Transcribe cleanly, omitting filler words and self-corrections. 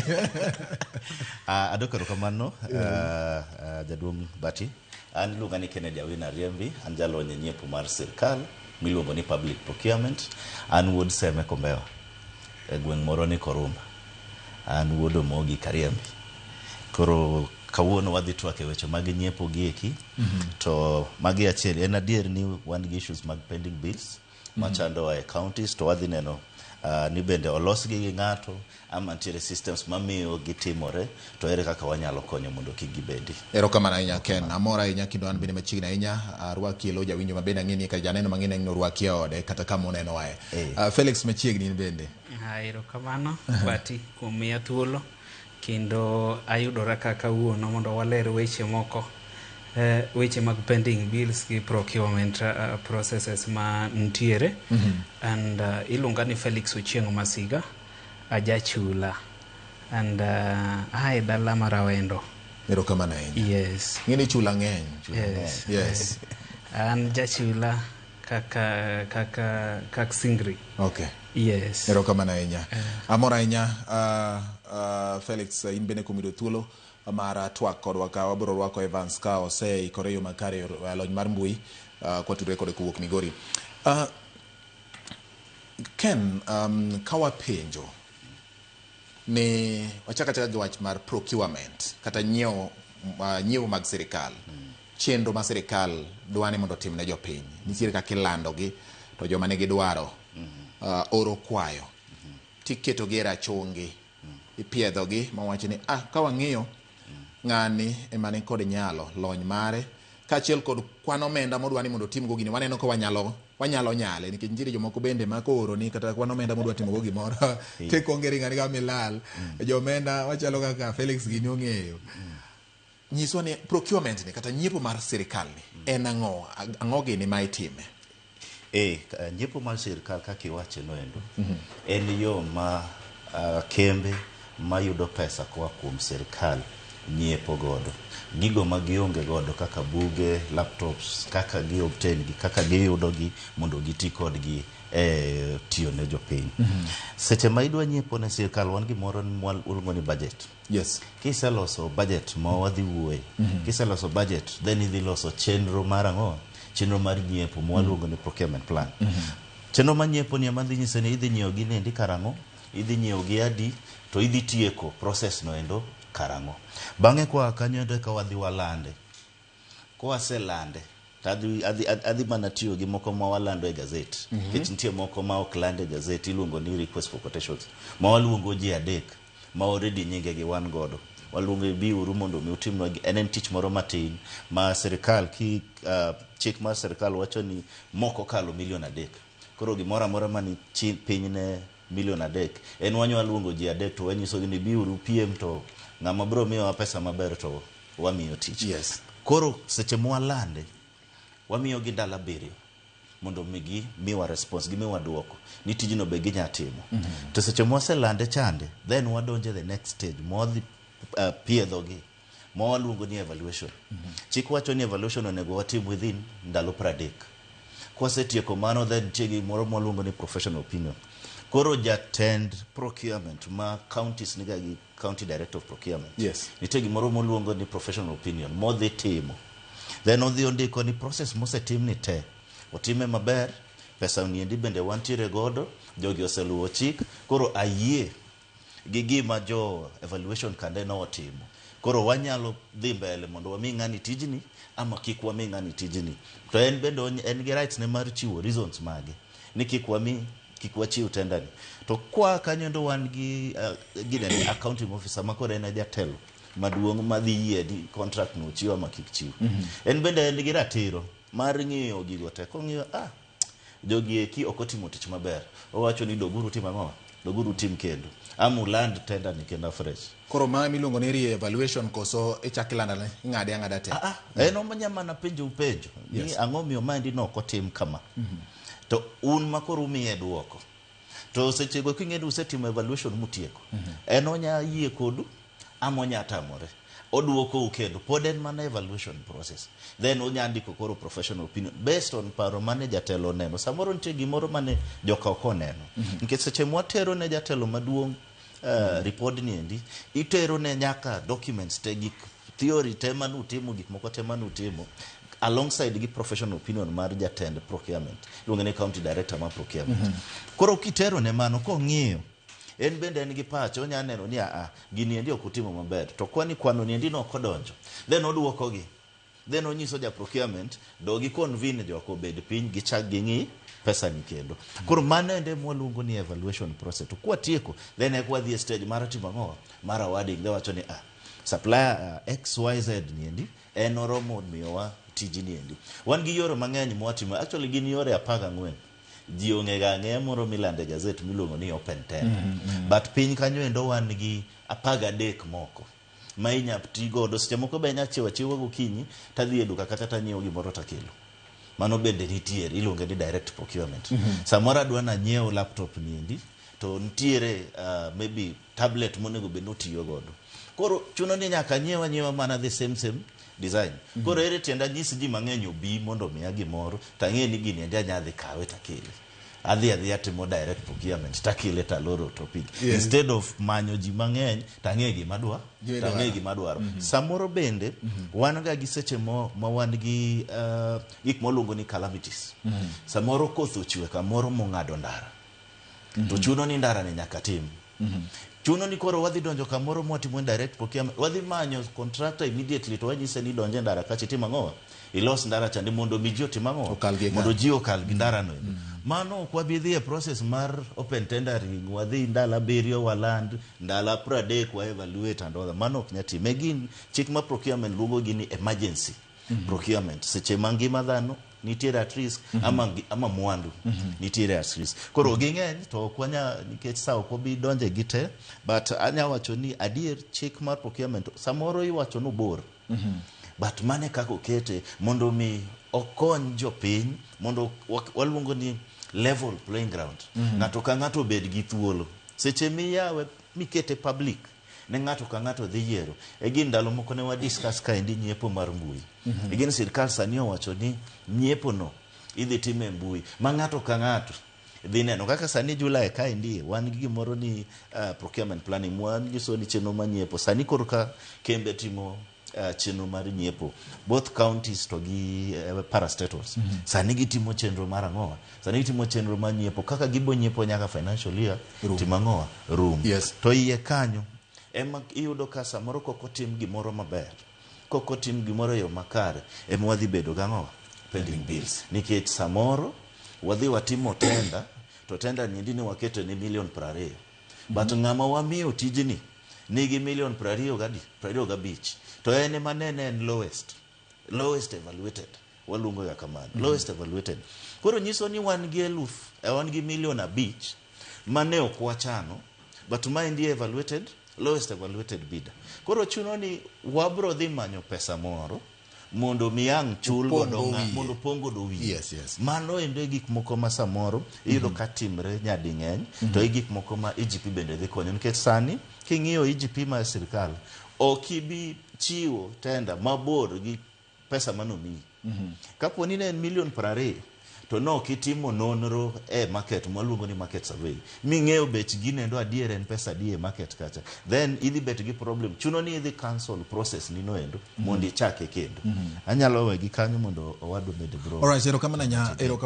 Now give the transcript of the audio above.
Bati. Adwoko erokamano, jaduong' Bati. An iluonga ni Kennedy Awino Ariembi, an jalony e nyiepo mar sirkal miluongo ni public procurement. An wuod Seme Kombewa e gweng' moro ni Koruma. An wuod Omogi Kariembi. Koro kawuono wadhi twak e weche mag nyiepo gi eki. To magi achiel en adier ni wan gi issues mag pending bills machandowa e counties, to wadhi neno ni bende olosgi gi ng'ato ama nitiere systems mamiyo gitimore, to ere kaka wanyalo konyo mondo kik gibedi. Erokamano ahinya, Ken. Amor ahinya kendo an bende machiegni ahinya arwaki e lo jawinjo ma bende ang'e ni ka janeno mang'e ni orwaki e ode kata kama onenowae. Felix, machiegni in bende. Erokamano, Bati, kuom miya thuolo kendo ayudora ka kawuono mondo waler weche moko, weche mag pending bills gi procurement processes ma ntiere. And iluonga ni Felix Ochieng' Masiga, ajachula and ae dala mar Awendo. Erokamano ahinya. Yes. Ng'e ni chula ng'eny. Yes. Yes. An jachula kaka Singri. Yes. Erokamano ahinya. Amor ahinya, Felix, in bende kuom yudo thuolo mar twak kodwa ka. Wabiro rwako Evans ka oseikore e yo makare e lony mar mbui kwatudore kode kowuok Migori. Ken, ka wapenjo ni wachak achaka gi wach mar procurement kata nyiewo mag sirikal, chenro ma sirikal dwa ni mondo otim ne jopiny, nitiere kaka ilandogi to joma nigi dwaro oro kwayo tiketogi e rachungi, ipiedhogi mawacho ni ka wang'iyo ng'ani ema ni kod nyalo, lony mare kaachiel kod kwan omenda modwa ni mondo otimgo gini, waneno ka wanyalo nyale, nikech nitiere jomoko bende ma kooroni kata kwan omenda modwa timogo gimoro tikwongo iringani ka milal jo omenda wachalo kaka Felix gini ong'eyo. Nyiswa ni procurement ni kata nyiepo mar sirikal ni en ang'o, ang'o gini ma itime? Nyiepo mar sirikal kaka iwache no endo en yo ma kembe mayudo pesa koa kuom sirikal nyiepo godo gigo ma gionge godo kaka buge, laptops, kaka gi obtain gi, kaka giyudo gi mondo giti kodgi e tiyo ne jopiny. Seche ma idwa nyiepo ne sirikal, wan gimoro mwaluongo ni budget. Kiseloso budget ma wadhi wuoye, kiseloso budget, then idhi loso chenro mar ang'o? Chenro mar nyiepo ma waluongo ni procurement plan. Chenro mar nyiepo ni ema dhi nyise ni idhi nyiewo gini endi karang'o, idhi nyiewo gi adi, to idhi tieko process no endo karang'o. Bang'e koa kanyo endo eka wadhi walande. Kwaselande to adhi mana tiyo gi moko ma walando e gazet. Nikech nitie moko ma ok land e gazet, iluongo ni request for quotations. Ma waluongo ji adek ma already nyinge gi wan godo. Waluongo biuru mondo mi utimnwa en tich moro matin ma sirikal ki chik mar sirikal wacho ni mok okalo milion 3. Koro gimoro amora mani piny ne milion 3 en wanyalo luongo ji adek to wanyisogi ni biuru piem, to ng'ama biro miyowa pesa maber to wamiyo tich. Koro seche mwalande, wamiyogi ndalo 7 mondo mi gi miwa response, gimiwa duoko ni tijno be ginya timo. To seche mwaselande chande, then wadonjo e the next stage mwadhi piedhogi ma waluongo ni evaluation. Chik wacho ni evaluation onego watim within ndalo 30. Kwasetieko mano, then nitie gimoro mwaluongo ni professional opinion. Koro jatend procurement ma counties niga gi county director of procurement. Nitie gimoro moluongo ni professional opinion modhi timo. Then odhi ondiko ni process mosetim ni te otime maber, pesa niendi bende wantiere godo, jogi oseluwo chik, koro ayie gi gima jo evaluation kande notimo. Koro wanyalo dhi mbele mondo wami ng'ani tijni ama kik wami ng'ani tijni. To en bende en gi rights ne mar chiwo reasons mage ni kik wami, kik wachiw tender ni. To kwa kanyo endo wan gi ginene accounting officer ma koro en e jatelo maduong' madhi yie ni contract no ochiw ama kik chiw. En bende en gi ratiro mar ng'iyo gigo te. Kong'iyo, jogi eki ok otimo tich maber, owacho ni doguru tim ang'o? Doguru tim kendo. Ama uland tender ni kendo afresh. Koro ma miluongo ni re-evaluation koso ichak ilando ing'ade ang'ada te? En omanya mana penjo penjo ni ang'o miyo maendi no ok otim kama. To un ma koro umiye duoko. To sechego king'e ni usetimo evaluation mutieko, en onya yie kodu ama onya tamore. Oduokou kendo, pod en mana evaluation process. Then onya ndiko koro professional opinion based on paro mane jatelo oneno. Samoro nitie gimoro mane joka ok oneno. Nikech seche mwatero ne jatelo maduong' Report ni endi itero ne nyaka documents te, gik theory te manutimo, gik moko te manutimo, alongside gi professional opinion mar jatend procurement, iluonge ni county director mar procurement. Koro kitero ne mano, kong'iyo en bende en gi pache, onya neno ni aa, gini endi ok utimo maber, to kwani kwano ni endi nok odonjo, then oduokogi, then onyiso ja procurement dogi convene joko obed piny, gichak ging'i pesa ni kendo. Koro mano ende mwaluongo ni evaluation process. To kwatieko, then eka wadhi e stage mar timo ang'o? Mar awarding. Then wacho ni ah, supplier XYZ ni endi en oromo miyowa tijni endi. Wan gi yore mang'eny mwatimo, actually gin yore 14. Ji ong'e ga ang'eya moro milande gazet miluongo ni open tender, but piny kanyo endo wan gi 13 moko ma inya ti godo. Seche moko be inya chiewo achiewa gokinyi tadhi e duka kata tanyiewo gimoro takelo, mano bende nitiere, iluonge ni direct procurement. Samoro adwa nanyiew laptop ni endi, to nitiere maybe tablet monego bed ni otiyo godo, koro chuno ni nyaka anyiew anyiewa mana the same same design. Koro ere tiend anyis ji mang'eny obi mondo omiya gimoro, tang'e ni gini endi anya dhi kawe takele? Adhi adhiya timo direct procurement, takele, taloro topic, instead of manyo ji mang'eny tang'e gima dwa Gima idwaro. Tang'e gima dwaro. Samoro bende wan ga gi seche mo ma wan gi gik mwaluongo ni calamities. Samoro koth ochwe kamoro mong'ado ndara, to chuno ni ndara ni nyaka tim. Chuno ni koro wadhi donjo kamoro mwatimo direct procurement, wadhi manyo contractor immediately, to wanyise ni donje ndara kacha, itim ang'o, ilos ndara chande mondo mi ji otim ang'o? Okal gi Mondo ji okal gi ndara no endo. Mano ok wabi dhi e process mar open tendering, wadhi ndalo 7 waland, ndalo 30 wa evaluate and other. Mano ok nyal time. Gin chik ma procurement luongo gi ni emergency procurement, seche ma ngima dhano nitiere at risk ama mwandu nitiere at risk. Koro ging'eny to ok wanya, nikech sa ok wabi donje gi te, but anya wacho ni adier chik mar procurement samoro iwacho ni obor, but mane kaka okete mondo mi okony jopiny, mondo waluongo ni level playing ground, ng'ato ka ng'ato obed gi thuolo. Seche miyawe mikete public ne ng'ato ka ng'ato dhi yiero. E gin ndalo moko ne wa discuss kaendi nyiepo mar mbui. E gin sirikal sani owacho ni nyiepo no idhi time e mbui ma ng'ato ka ng'ato dhi neno. Kaka sani July kaendi wan gi gimoro ni procurement planning, mwanyiso ni chenro mar nyiepo sani koro ka kembe timo chenro mar nyiepo, both counties to gi parastatals. Sani gitimo chenro mar ang'owa? Sani gitimo chenro mar nyiepo kaka gibo nyiepo nyaka financial year timo ang'owa? Rum. To iye kanyo ema iyudo ka samoro kok otim gimoro maber, kok otim gimoro e yo makare, ema wadhi bedo gang'owa? Pending bills. Nikech samoro wadhi watimo tender, to tender niendi ne waketo ni milion 20, but ng'ama wamiyo tijni nigi milion 20 gadi 25, to en ema nene en lowest evaluated, waluongo ga kamano, lowest evaluated. Koro nyiso ni wan gi eluf wan gi milion 5 mane ok wachano, but maendi evaluated, lowest evaluated bidder. Koro chuno ni wabro dhi manyo pesa moro mondo mi ang' chul Opong' godo go wiye. Mondo opong godo wiye. Mano endo e gik moko ma samoro iyudo ka timre nyading'eny, to e gik moko ma EGP bende dhi konyo, nikech sani king'iyo EGP mar sirikal, ok ibi chiwo tender mabor gi pesa manomiyi. Kapo ni ne en milion 20, to nok itimo nonro e market mwaluongo ni market survey, ming'eyo bech ginendo adier en pesa adi e market kacha, then idhi bet gi problem. Chuno ni idhi cancel process ni noendo mondo ichake kendo. Anyalo wegi kanyo mondo owadwa bende bro. Alright, erokamano nya erokamano.